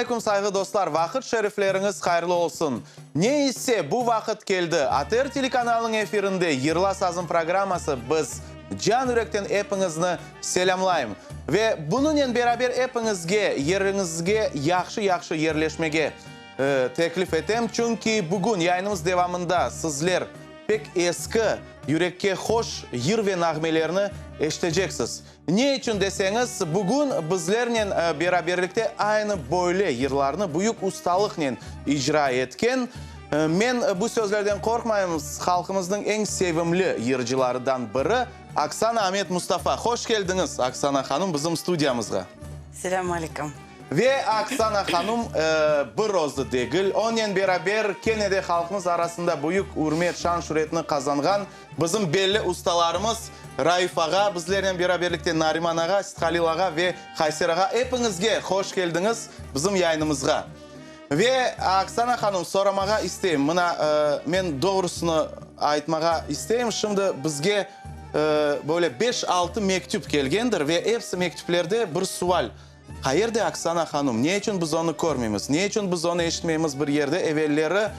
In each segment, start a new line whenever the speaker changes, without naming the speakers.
aleyküm, sayğı dostlar, vaqıt şerifleriñiz hayırlı olsun. Ne ise, bu vaqıt keldi, ATR telekanalınıñ efirinde Yırla sazım programması, biz can yürekten epiñizni selâmlayım. Ve bunınen beraber epiñizge yeriñizge yahşı-yahşı yerleşmege teklif etem, çünki bugün yayınımız devamında sizler pek eski, yürekke hoş yır ve nağmelerni eşiteceksiz. Ne içün deseñiz, bugün bizlernen beraberlikte aynı böyle yırlarnı büyük ustalıqnen icra etken, men bu sözlerden qorqmayım, halqımıznıñ eñ sevimli yırcılarıdan biri Aksana Amet Mustafa. Hoş keldiñiz, Aksana hanım, bizim studiyamızğa.
Selâm aleyküm.
Ve Aksana hanım bir özü degil, onen beraber kene de halqımız arasında büyük ürmet, şan-şüretni qazanğan Bizim belli ustalarımız Raif ağa, bizlernen beraberlikte Nariman ağa, Sithalil ağa ve Hayser ağa, epiñizge hoş keldiñiz bizim yayınımızğa. Ve Aksana hanım, soramağa isteyim, mına, men doğrusını aytmağa isteyim, şimdi bizge böyle beş-altı mektüp kelgendir ve episi mektüplerde bir sual, Qayerde Aksana hanum? Ne içün biz onı körmeymiz? Ne içün biz onı eşitmeymiz bir yerde? Evelleri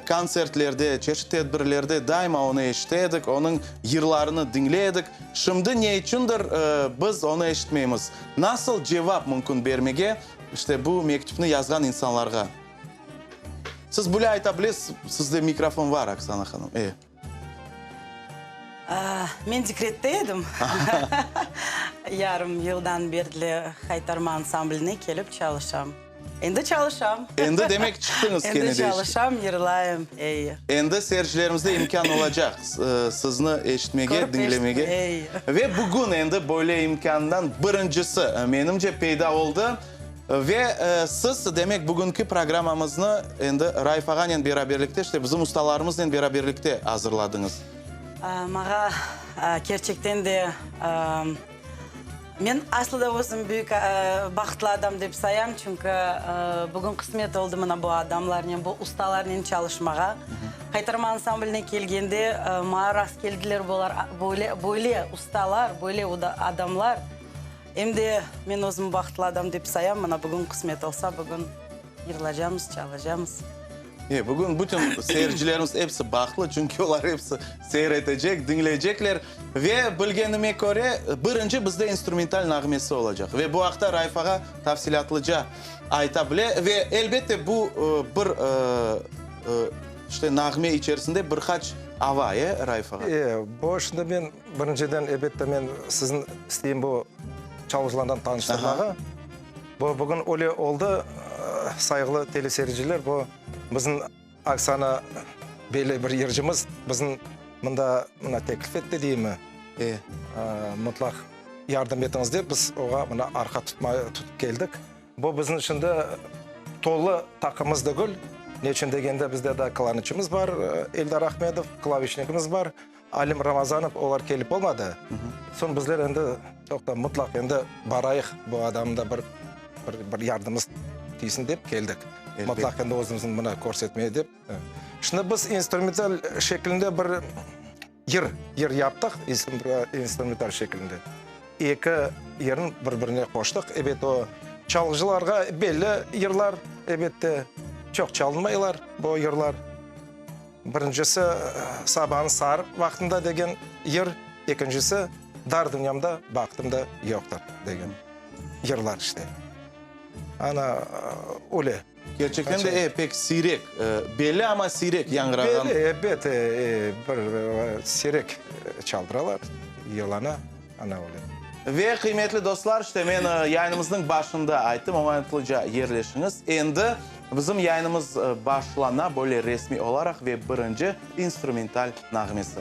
kontsertlerde, çeşit tedbirlerde daima onı eşite edik, onıñ yırlarını diñley edik. Şimdi ne içündir biz onı eşitmeymiz? Nasıl cevap mümkün bermege, işte, bu mektüpni yazğan insanlarğa? Siz böyle ayta bilesiz, sizde mikrofon var, Aksana hanum. E.
Men dekrette edim. Yarım yıldan berli Haytarma ansambline kelip çalışam. Endi çalışam.
Endi demek çıqtıñız kene de
Endi çalışam, yırlayım, eyi.
Endi seyircilerimizde imkân olacaq sizni eşitmege, diñlemege. Ve bugün endi böyle imkândan birincisi, menimce, peyda oldı. Ve siz, demek, bugünki programmamıznı endi Raif ağanen beraberlikte, işte bizim ustalarımıznen beraberlikte azırladıñız.
Mağa kerçekten de, men aslı da özüm büyük bahtlı adam dep sayam, çünki bugün qısmet oldı mına bu adamlarnen, bu ustalarnen çalışmağa. Qaytarma ansambline kelgende mağa rast keldiler bular, böyle, böyle ustalar, böyle adamlar. Em de men özüm bahtlı adam dep sayam, mına bugün qısmet olsa, bugün yırlacamız, çalacamız.
E, bugün bütün seyircilerimiz episi bahtlı, çünki olar episi seyir etecek, diñleycekler. Ve bilgenime köre, birinci bizde instrumental nağmesi olacaq. Ve bu aqta Raif ağa tafsilâtlıca ayta bile. Ve elbette bu bir, işte, nağme içerisinde bir qaç ava, e, Raif ağa?
E, bu şimdi men Birinciden, elbette, men sizni isteyim bu çalğıcılardan tanıştırmağa. Bu bugün öyle oldı, sayğılı teleseyirciler, bu bizim Oksana belli bir yırcımız bizni mında mına teklif etti deymi, mıtlaq yardım etiñiz dep, biz oğa mına arqa tutıp keldik. Bu bizim şimdi tolu taqımız degil, ne içün degende bizde daa klarnetçimiz bar, Eldar Ahmedov, klavişnikimiz bar. Alim Ramazanov, olar kelip olmadı. Soñ bizler endi, toqta, mıtlaq endi barayıq, bu adamnı da bir, bir, bir yardımımız tiysin dep keldik. Mıtlaq endi özümüzni mına körsetmeye dep. Şimdi biz instrumental şeklinde bir yır, yır yaptıq, instrumental şeklinde. Eki yırnı bir-birine qoştıq. Ebet, o çalğıcılarğa belli yırlar, ebette, çoq çalınmaylar bu yırlar. Birincisi, Sabanıñ saar vaqtında degen yır, ekincisi, Dar dünyamda bahtım da yoqtır degen yırlar işte. Ana, öyle.
Kerçekten de, e, pek siyrek, belli, amma siyrek yañğırağan.
Belli, ebet, bir siyrek çaldıralar, yırlana, ana öyle.
Ve, qıymetli dostlar, işte men yayınımıznıñ başında ayttım, oñaytlıca yerleşiñiz. Endi Bizim yayınımız başlana böyle resmiy olaraq ve birinci instrumental nağmesi.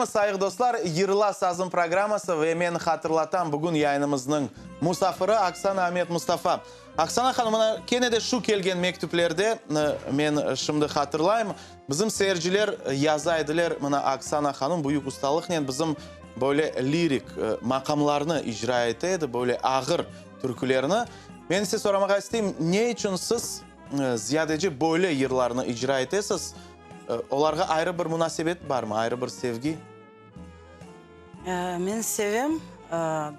etemiz, sayıq dostlar, Yırla sazım programması ve men hatırlatam, bugün yayınımıznıñ musafiri Aksana Amet Mustafa. Aksana hanım, mına kene de şu kelgen mektüplerde, men şimdi hatırlayım, bizim seyirciler yaza ediler, mına Aksana hanım büyük ustalıqnen bizim böyle lirik maqamlarnı icra ete edi, böyle ağır türkülerni. Men ise soramağa isteyim, ne içün siz ziyadece böyle yırlarnı icra etesiz? Olarğa ayrı bir munasebet barmı, ayrı bir sevgi?
Men sevem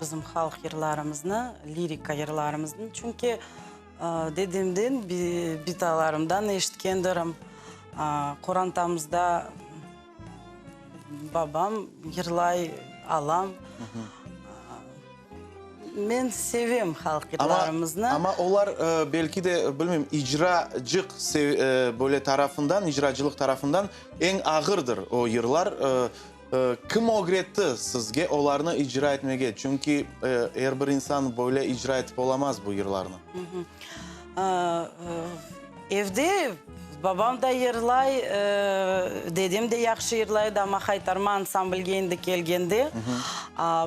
bizim halq yırlarımıznı, lirika yırlarımıznı, çünki dedemden, bitalarımdan eşitkendirim. Qorantamızda babam yırlay, alam. Men sevem halq yırlarımıznı.
Amma olar, belki de, bilmeyim, icracıq böyle tarafından, icracılıq tarafından eñ ağırdır o yırlar. Kim ögretti sizge olarnı icra etmege? Çünki er bir insan böyle icra etip olamaz bu yırlarnı.
Evde babam da yırlay, dedem de yahşı yırlay edi, amma Haytarma ansamblge endi kelgende,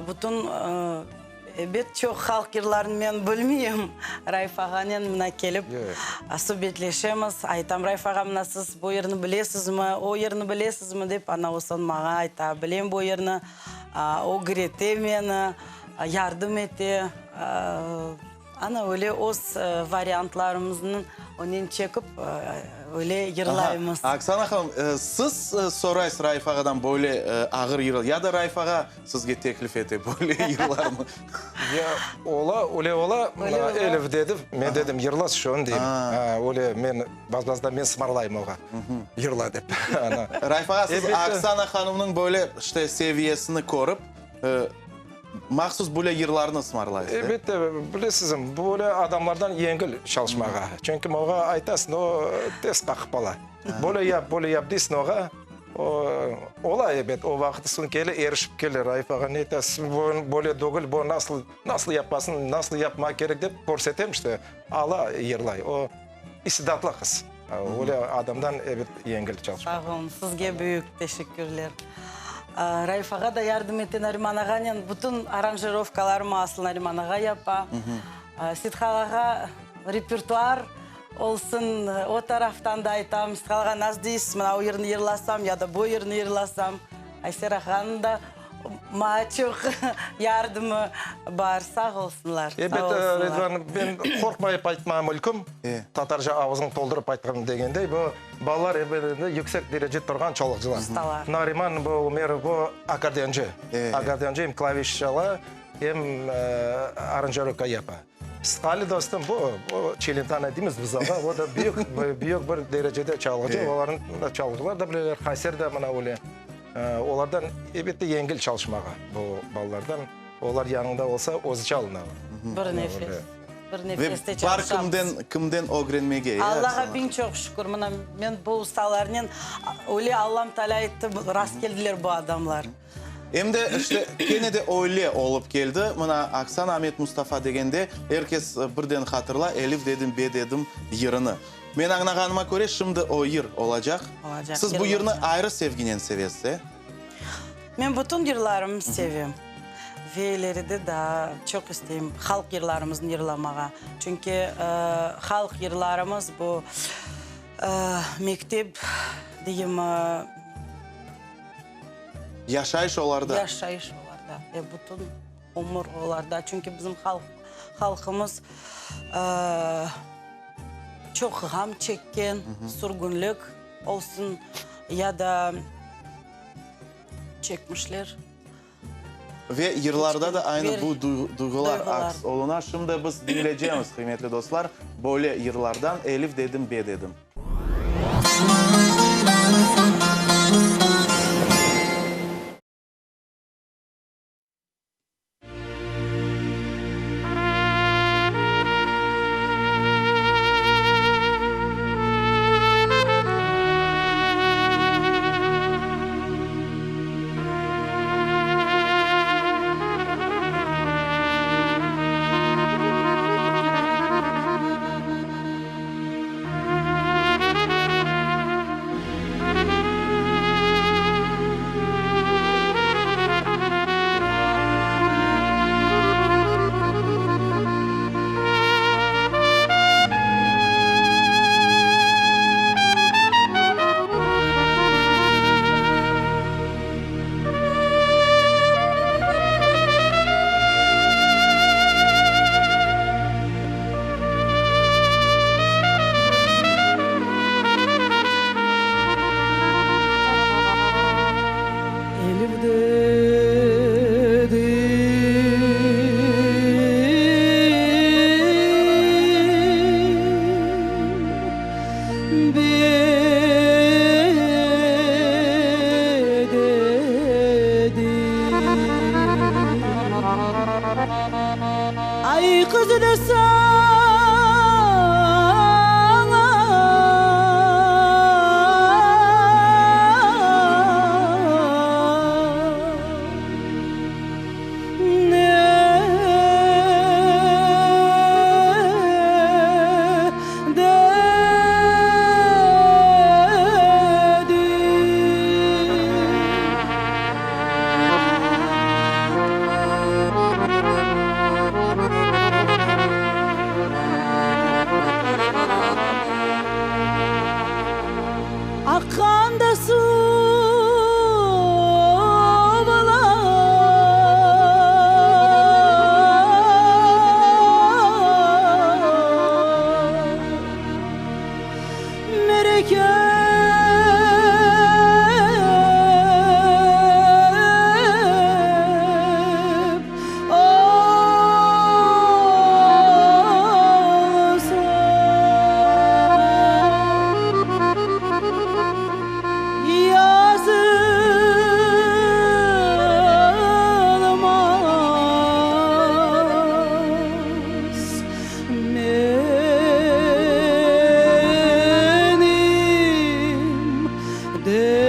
bütün, ebet, çoq halq yırlarını men bilmeyim, Raif ağanen mına kelip subetleşemiz, aytam, Raif ağa, mına siz bu yırnı bilesizmi, o yırnı bilesizmi, dep, ana o soñ maña ayta, bilem bu yırnı, ögrete meni, yardım ete. Ana öyle öz variantlarımıznı onen çekip, öyle yırlaymız.
Aha, Oksana hanım, siz soraysız Raif ağadan böyle ağır yırlar, ya da Raif ağa sizge teklif ete böyle yırlarnı?
Ya, ola, öyle ola, Elif dedi, men dedim, yırla şunı deyim. Öyle men, bazı-bazıda men sımarlayım oğa, yırla dep.
Raif ağa, siz Oksana hanımnıñ böyle, işte, seviyesini körip, Mahsus böyle yırlarnı ısmarlaysız, e?
Elbette, bilesizmi, böyle adamlardan yengil çalışmağa. Çünki oña aytasıñ, o tez qaqıp ala. Böyle yap, böyle yap deysiñ oña, o, ola ebet, o vaqıt soñ kele, erişip kele, Raif ağa, ne aytasız, böyle degil, bu nasıl, nasıl yapasıñ, nasıl yapmaq kerek dep körsetem işte, ala yırlay. O, istidatlı qız. Öyle adamdan, ebet, yengil çalışmaq.
Sağ oluñ, sizge büyük teşekkürler. Raif ağa da yardım ete Nariman ağanen, bütün aranjirovkalarımı asıl Nariman ağa yapa. Sitxal ağa repertuar olsun, o taraftan da aytam, Sitxal ağa nasıl deysiz, mına o yırnı yırlasam ya da bu yırnı yırlasam. Ayser ağanıñ da maña çoq yardımı bar, sağ olsunlar, sağ
Ebet,
olsunlar.
Ridvan, men qorqmayıp aytmağa mülküm, tatarca avuzıñı toldurıp aytqan degendey, bu balalar ebet endi yüksek derece turğan çalğıcılar.
Ustalar.
Nariman bu Umerov bu akkordeoncı, akkordeoncı em klaviş çala, em aranjirovka yapa. Sıtqali dostum bu, bu çelentana deymiz biz oña, o da büyük, büyük bir derecede çalğıcı, olarnıñ da çalğıcılar da bileler, Hayser de mına öyle. Olardan elbette yengil çalışmağa, bu balalardan, olar yanıñda olsa, özü çalına.
Bir nefes, bir nefeste
Ve bar
çalışamız.
kimden, kimden ögrenmege, ya,
Allağa
Oksana?
biñ çoq şükür, mına men bu ustalarnen, öyle Allam Taalâ etti, rast keldiler bu adamlar.
Em de, işte, kene de öyle olıp keldi. Mına, Aksana Amet Mustafa degende, er kes birden hatırla Elif dedim, be dedim yırını. Men añlağanıma köre, şimdi o yır olacaq.
Olacaq,
Siz
yır
bu yırnı
olacaq.
ayrı sevginen sevesiz, e?
Men bütün yırlarımnı sevem. Ve ileride daa çoq isteyim halq yırlarımıznı yırlamağa. Çünki halq yırlarımız bu mektep, deyim.
Yaşayış olarda.
Yaşayış olarda ve bütün ömür olarda. Çünki bizim halq, halqımız çoq ğam çekken, sürgünlik olsun ya da çekmişler.
Ve yırlarda da aynı bu duyğular aks oluna. Şimdi biz diñleycemiz, qıymetli dostlar, böyle yırlardan Elif dedim, be dedim.
Ay qızı da saña. Ne dedi? Aqqan da suvlar. Merekep olsun. Yazılmaz menim derdim.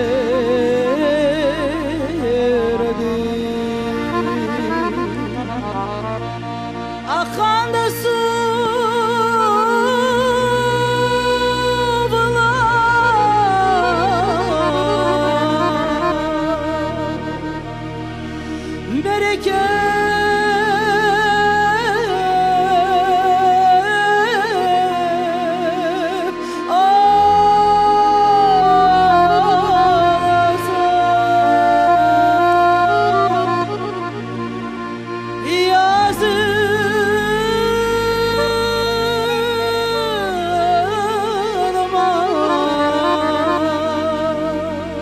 Aqqan da suvlar. Berekep olsun.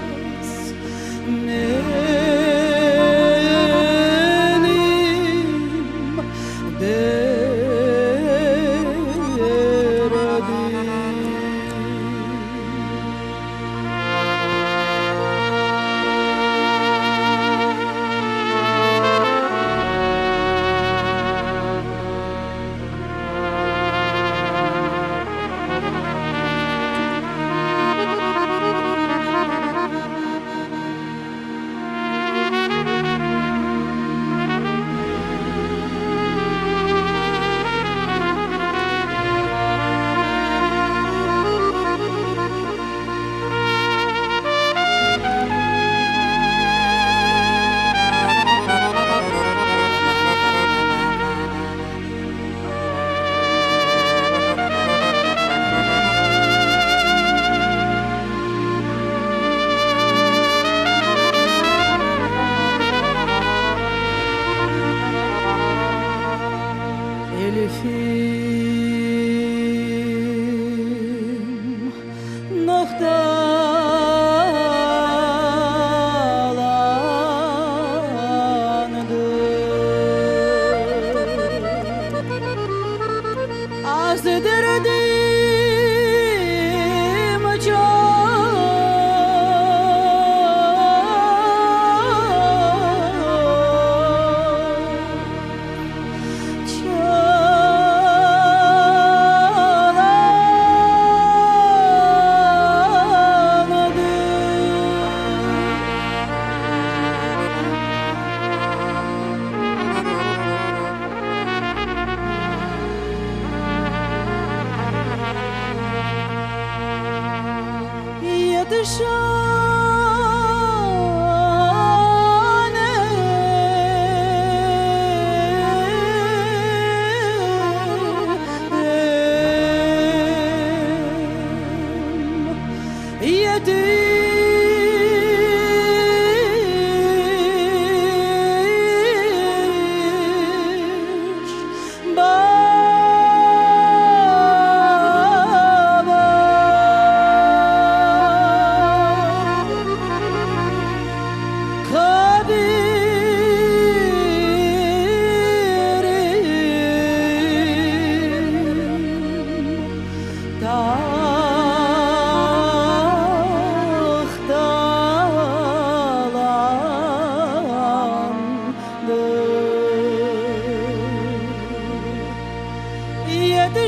Yazılmaz menim.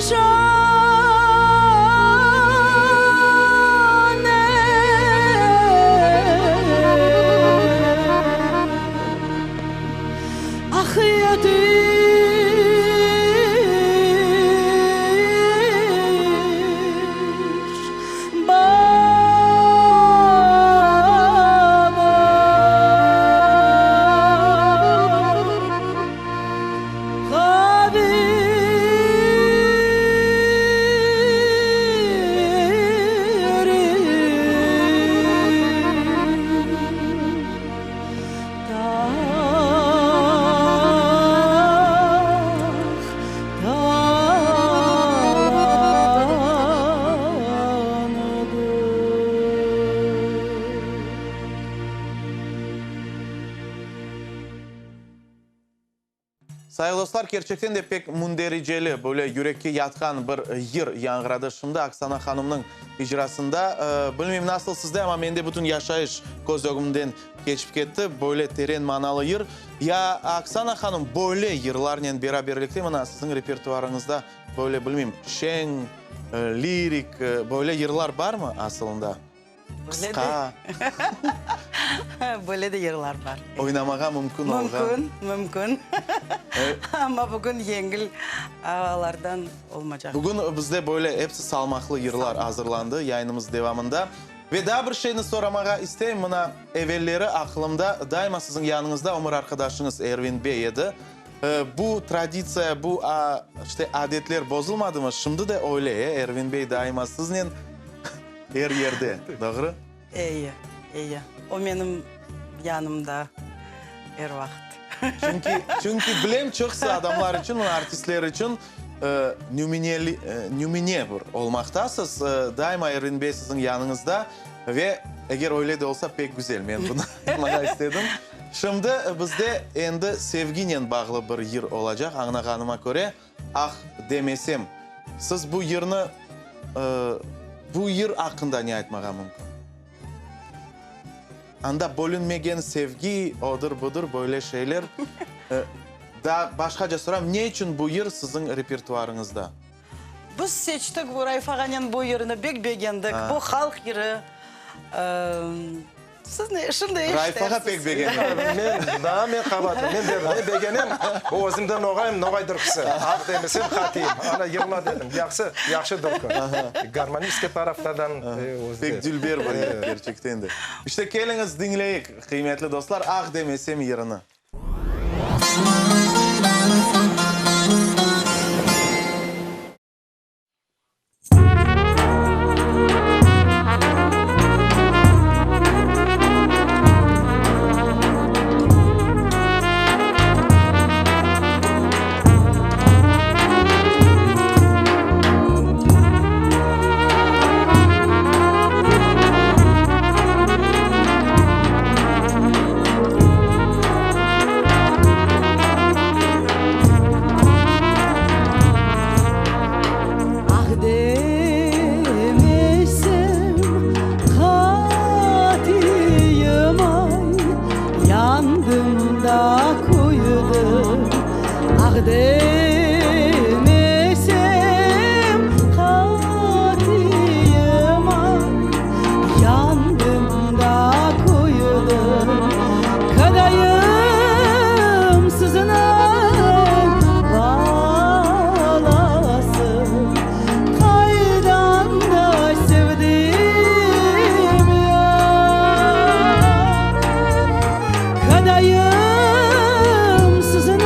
Ah yetiş, babam, qabirim.
Sayğılı dostlar, kerçekten de pek mündericeli, böyle yürekke yatqan bir yır yañğıradı şimdi Oksana hanımnıñ icrasında. Bilmeyim nasıl sizde, amma mende bütün yaşayış köz ögümden keçip ketti, böyle teren manalı yır. Ya, Oksana hanım, böyle yırlarnen beraberlikte mına siziñ repertuarıñızda böyle, bilmeyim, şeñ, lirik, böyle yırlar barmı asılında? Qısqa.
Böyle de yırlar bar.
Oynamağa mümkün olğan.
Mümkün, mümkün. Amma bugün yengil avalardan olmacaq.
Bugün bizde böyle episi salmaqlı yırlar azırlandı yayınımız devamında. Ve daa bir şeyni soramağa isteyim, mına, evelleri aqılımda daima siziñ yanıñızda ömür arqadaşıñız Ervin bey edi. Bu traditsiya, bu, işte, adetler bozulmadımı? Şimdi de öyle, e, Ervin bey daima siznen er yerde, doğru?
Eyi, eyi. O menim yanımda er vaqıt.
Çünki, çünki bilem, çoqusı adamlar içün, mına artistler içün nümüneli, nümüne bir olmaqtasız. Daima Ervin bey siziñ yanıñızda ve eger öyle de olsa, pek güzel. Men bunı aytmağa istedim. Şimdi bizde endi sevginen bağlı bir yır olacaq, añlağanıma köre, Ah demesem. Siz bu yırnı, bu yır aqqında ne aytmağa mümkün? Anda bölünmegen sevgi, odır, budır, böyle şeyler. Daa başqaca soram, ne içün bu yır siziñ repertuarıñızda?
Biz seçtik bu Raif ağanen bu yırnı, bek begendik. Bu halq yırı. Siz ne, şimdi eşitersiz.
Raif ağa pek begenmedi.
Men, daa men qabaatım. Men dedim, men begenem, bu özümde noğayım, noğay dürküsi. Ah demesem, qatiyim. Ana, yırla dedim. Yahşı, yahşı dürkü. Garmonistskiy taraftadan özü de.
Pek dülber bir yır, kerçekten de. İşte, keliñiz, diñleyik, qıymetli dostlar, Ah demesem yırını.
Ah demesem qatiyim ay, Yandım da küydim. Ah demesem qatiyim ay, Yandım da küydim. Kadayım siziñ balası, Qaydan da sevdim yar. Kadayım siziñ.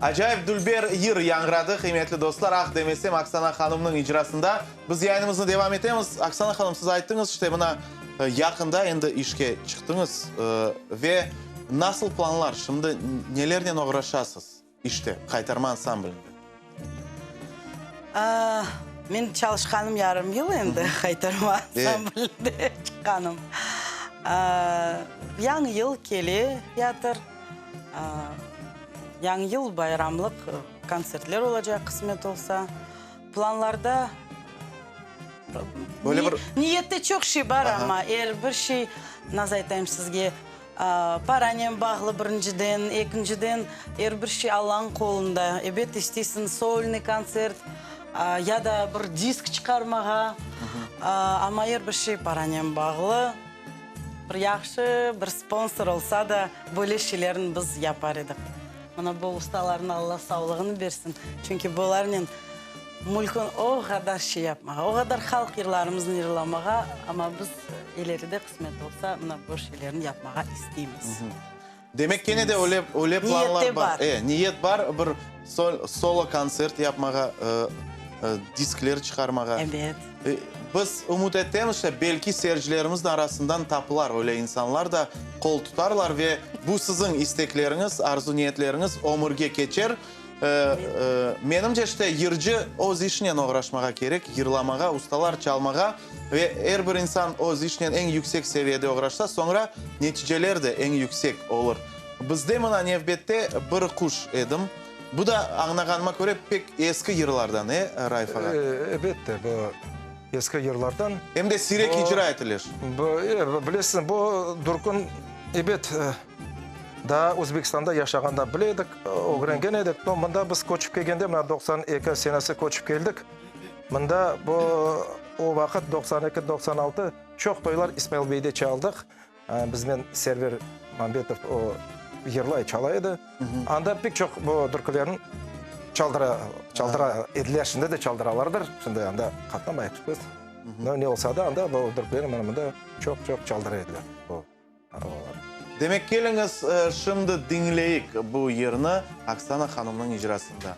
Acayip dülber yır yañğıradı, qıymetli dostlar, Ah demesem Oksana hanımnıñ icrasında. Biz yayınımıznı devam etemiz. Oksana hanım, siz ayttıñız, işte mına yaqında endi işke çıqtıñız ve nasıl planlar, şimdi nelernen oğraşasız işte, Qaytarma ansamblinde?
Men çalışqanım yarım yıl endi, Qaytarma ansamblinde çıqqanım. Yañı yıl kele yatır. Yañı yıl bayramlıq kontsertler olacaq, qısmet olsa. Planlarda,
Böyle bir.
Niyette çoq şey bar, amma er bir şey, nasıl aytayım sizge, paranen bağlı birinciden, ekinciden, er bir şey Allanıñ qolunda. Ebet, isteysiñ solnıy kontsert ya da bir disk çıqarmağa, amma er bir şey paranen bağlı. Bir yahşı bir sponsor olsa da, böyle şeylerni biz yapar edik. Mına bu ustalarnı Alla savlığını bersin, çünki bularnen mülkün o qadar şey yapmağa, o qadar halq yırlarımıznı yırlamağa, amma biz ileride qısmet olsa, mına bu şeylerni yapmağa isteymiz.
Demek kene de öyle, öyle planlar
Niyette
bar.
bar.
E, niyet bar, bir sol, solo kontsert yapmağa, diskler çıqarmağa.
Ebet.
Biz ümüt etemiz, işte, belki seyircilerimizniñ arasından tapılar öyle insanlar da, qol tutarlar ve bu siziñ istekleriñiz, arzu-niyetleriñiz ömürge keçer. Menimce, işte, yırcı öz işinen oğraşmağa kerek, yırlamağa, ustalar çalmağa ve er bir insan öz işinen eñ yüksek seviyede oğraşsa, soñra neticeler de eñ yüksek olur. Bizde mına nevbette Bir quş edim. Bu da, añlağanıma köre, pek eski yırlardan, e, Raif ağa?
Elbette, bu eski yırlardan.
Em de siyrek icra etilir.
Bu, e, bilesiñ, bu dürkün, ebet, daa Özbekistanda yaşağanda bile edik, ögrengen edik. No, mında biz köçip kelgende, mına 92 senesi köçip keldik, mında bu o vaqıt, 92, 96, çoq toylar İsmail beyde çaldıq. Biznen Server Mambetov o yırlay, çala edi. Anda pek çoq bu türkülerni çaldıra, çaldıra ediler, şimdi de çaldıralardır. Şimdi anda qatnamayıq biz. No, ne olsa da, anda bu türkülerni mına mında çoq-çoq çaldıra ediler bu olar.
Demek, keliñiz, şimdi diñleyik bu yırnı Oksana hanımnıñ icrasında.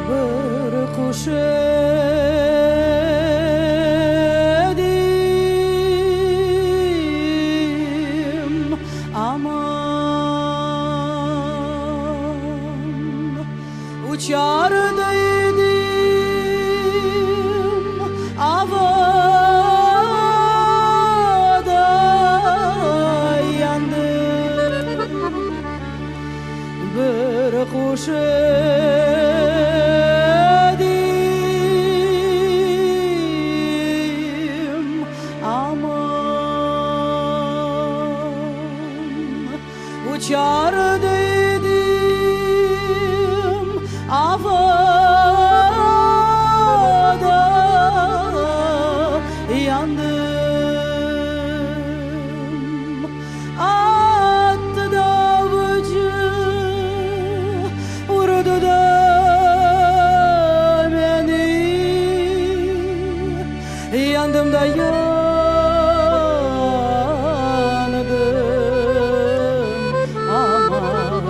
Bir quş edim, aman, Uçar da edim avada, Yandım bir quş edim, aman, Uçar edim avada, Yandım. Attı da avcı, urdı da meni, Yandım da. da yandım, aman.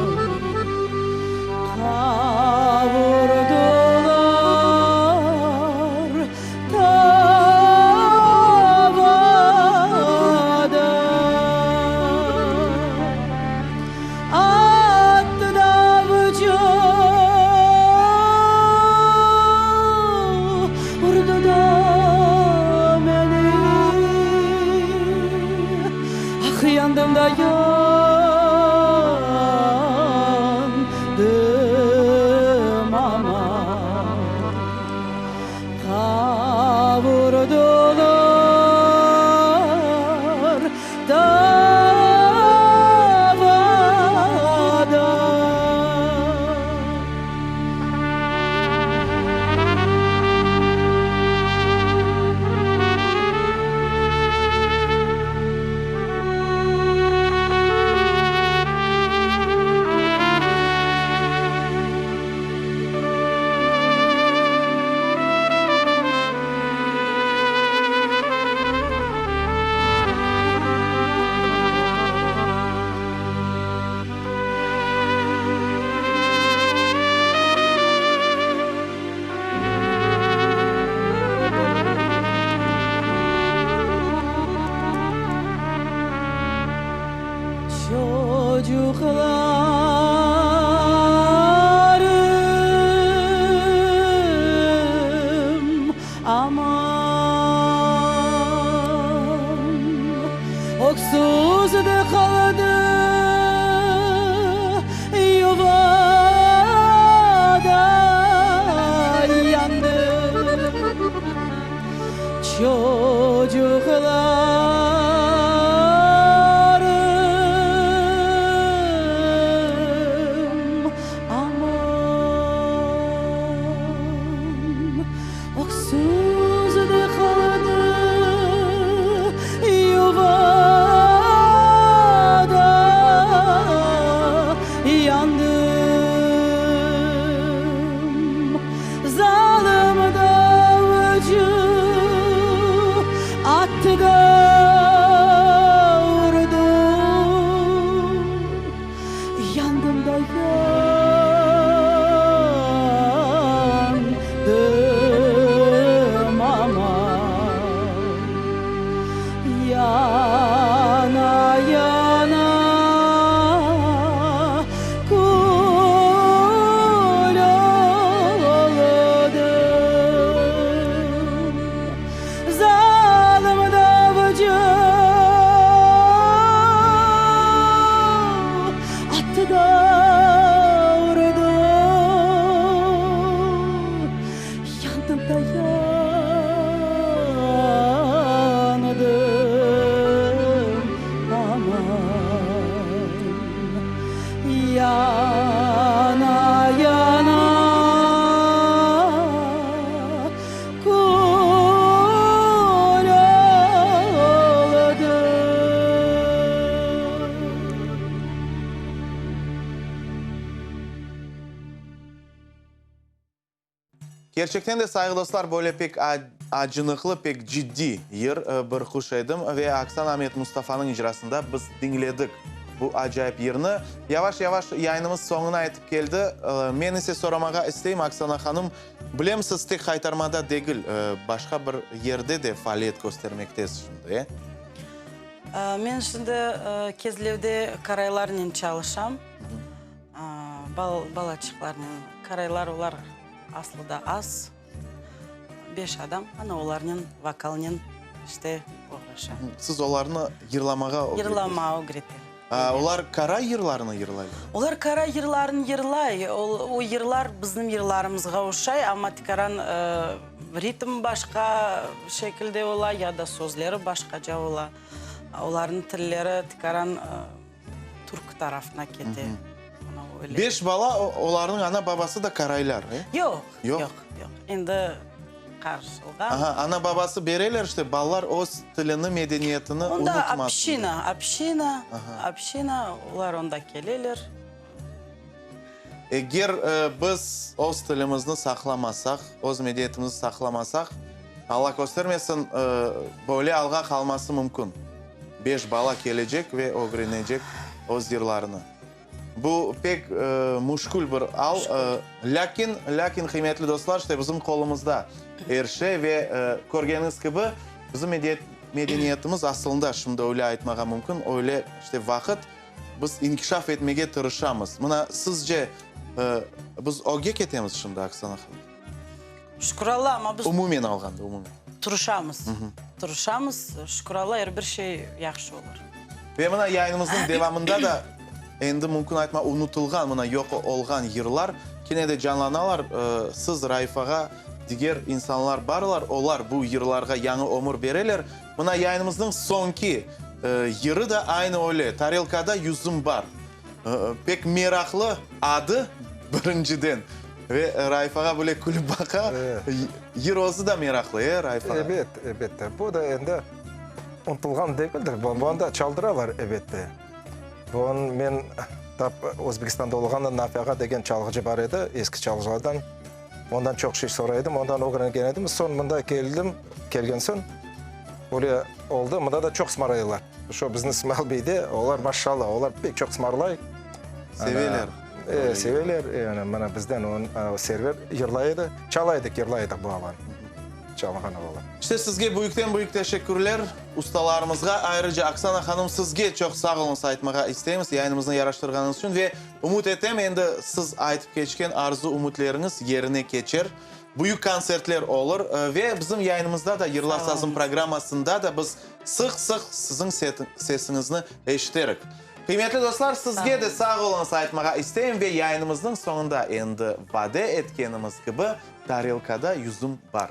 Qavurdılar tavada. Attı davcı, urdı da meni. Ah, yandım da yandım, aman. Qavurdılar tavada. Çocuqlarım, aman, öksüz de qaldı yuvada yandı. Çocuqlarım, aman, öksüz de qaldı yuvada yandım. Zalım davcı attı da urdı. Yandım da yandım, aman. Yana, yana kül oldım. Zalım davcı attı da urdı. Yandım da yandım, aman. Yana, yana kül oldım.
Kerçekten de, sayğılı dostlar, böyle pek acınıqlı, pek ciddiy yır Bir quş edim ve Aksana Amet Mustafanıñ icrasında biz diñledik bu acayip yırnı. Yavaş-yavaş yayınımız soñuna yetip keldi. Men ise soramağa isteyim, Aksana hanım, bilem siz tek Haytarmada degil, başqa bir yerde de faaliyet köstermektesiz şimdi, e?
Men şimdi Kezlevde qaraylarnen çalışam, balaçıqlarnen. Qaraylar olar aslı da az, beş adam, ana olarnen vokalnen işte oğraşam.
Siz olarnı yırlamağa ögretesiz?
Yırlamağa ögretem.
Olar qaray yırlarını yırlaylar?
Olar qaray yırlarını yırlay. O yırlar bizim yırlarımızğa oşay, amma tikaran ritm başqa şekilde ola ya da sözleri başqaca ola. Olarnıñ tilleri tikaran türk tarafına kete.
Beş bala, olarnıñ ana-babası da qaraylar, e?
Yoq, yoq, yoq. Endi qarışılğan.
Aha, ana-babası bereler işte, balalar öz tilini, medeniyetini unutmasın.
Onda obşina, obşina, obşina, olar onda keleler.
Eger biz öz tilimizni saqlamasaq, öz medeniyetimizni saqlamasaq. Alla köstermesin, böyle alğa qalması mümkün. Beş bala kelecek ve ögrenecek öz yırlarını. Bu pek müşkül bir al, lâkin, lâkin, qıymetli dostlar, işte bizim qolumızda er şey ve körgeniñiz kibi, bizim medeniyetimiz asılında, şimdi öyle aytmağa mümkün, öyle işte vaqıt, biz inkişaf etmege tırışamız. Mına, sizce, biz ögge ketemiz şimdi, Oksana hanım?
Şükür Alla, amma biz.
Umumen alğanda, umumen.
Tırışamız, tırışamız, şükür Alla, er bir şey yahşı olur.
Ve mına yayınımıznıñ devamında da endi mümkün aytma unutılğan, mına yoq olğan yırlar kene de canlanalar. Siz, Raif ağa, diger insanlar barlar, olar bu yırlarğa yañı ömür bereler. Mına yayınımıznıñ soñki yırı da aynı öyle, Tarelkada yüzüm bar. Pek meraqlı adı, birinciden, ve Raif ağa böyle külüp baqa, yır özü de meraqlı, e, Raif ağa?
Ebet, ebette. Bu da endi unutılğan degildir, bunı da çaldıralar, ebette. Bunı men tap Özbekistanda olğanda Nafi ağa degen çalğıcı bar edi, eski çalğıcılardan, ondan çoq şey soray edim, ondan ögrengen edim. Soñ mında keldim, kelgen soñ, öyle oldı, mında da çoq sımarlaylar. Şo bizni İsmail bey de, olar maşallah, olar pek çoq sımarlay.
Seveler.
E, seveler. Yani mana bizden on, Server yırlay edi. Çala edik, yırlay edik bu alan. Çalğan ola.
İşte sizge büyükten-büyük teşekkürler, ustalarımızğa, ayrıca Oksana hanım sizge çoq sağ oluñız aytmağa isteymiz yayınımıznı yaraştırğanıñız içün ve ümüt etem endi siz aytıp keçken arzu-ümütleriñiz yerine keçer. Büyük kontsertler olur ve bizim yayınımızda da, Yırlar sazım programmasında da biz sıq-sıq siziñ sesiñizni eşiterik. Qıymetli dostlar, sizge de sağ oluñız aytmağa isteyim ve yayınımıznıñ soñunda endi vade etkenimiz kibi, Tarelkada yüzüm bar.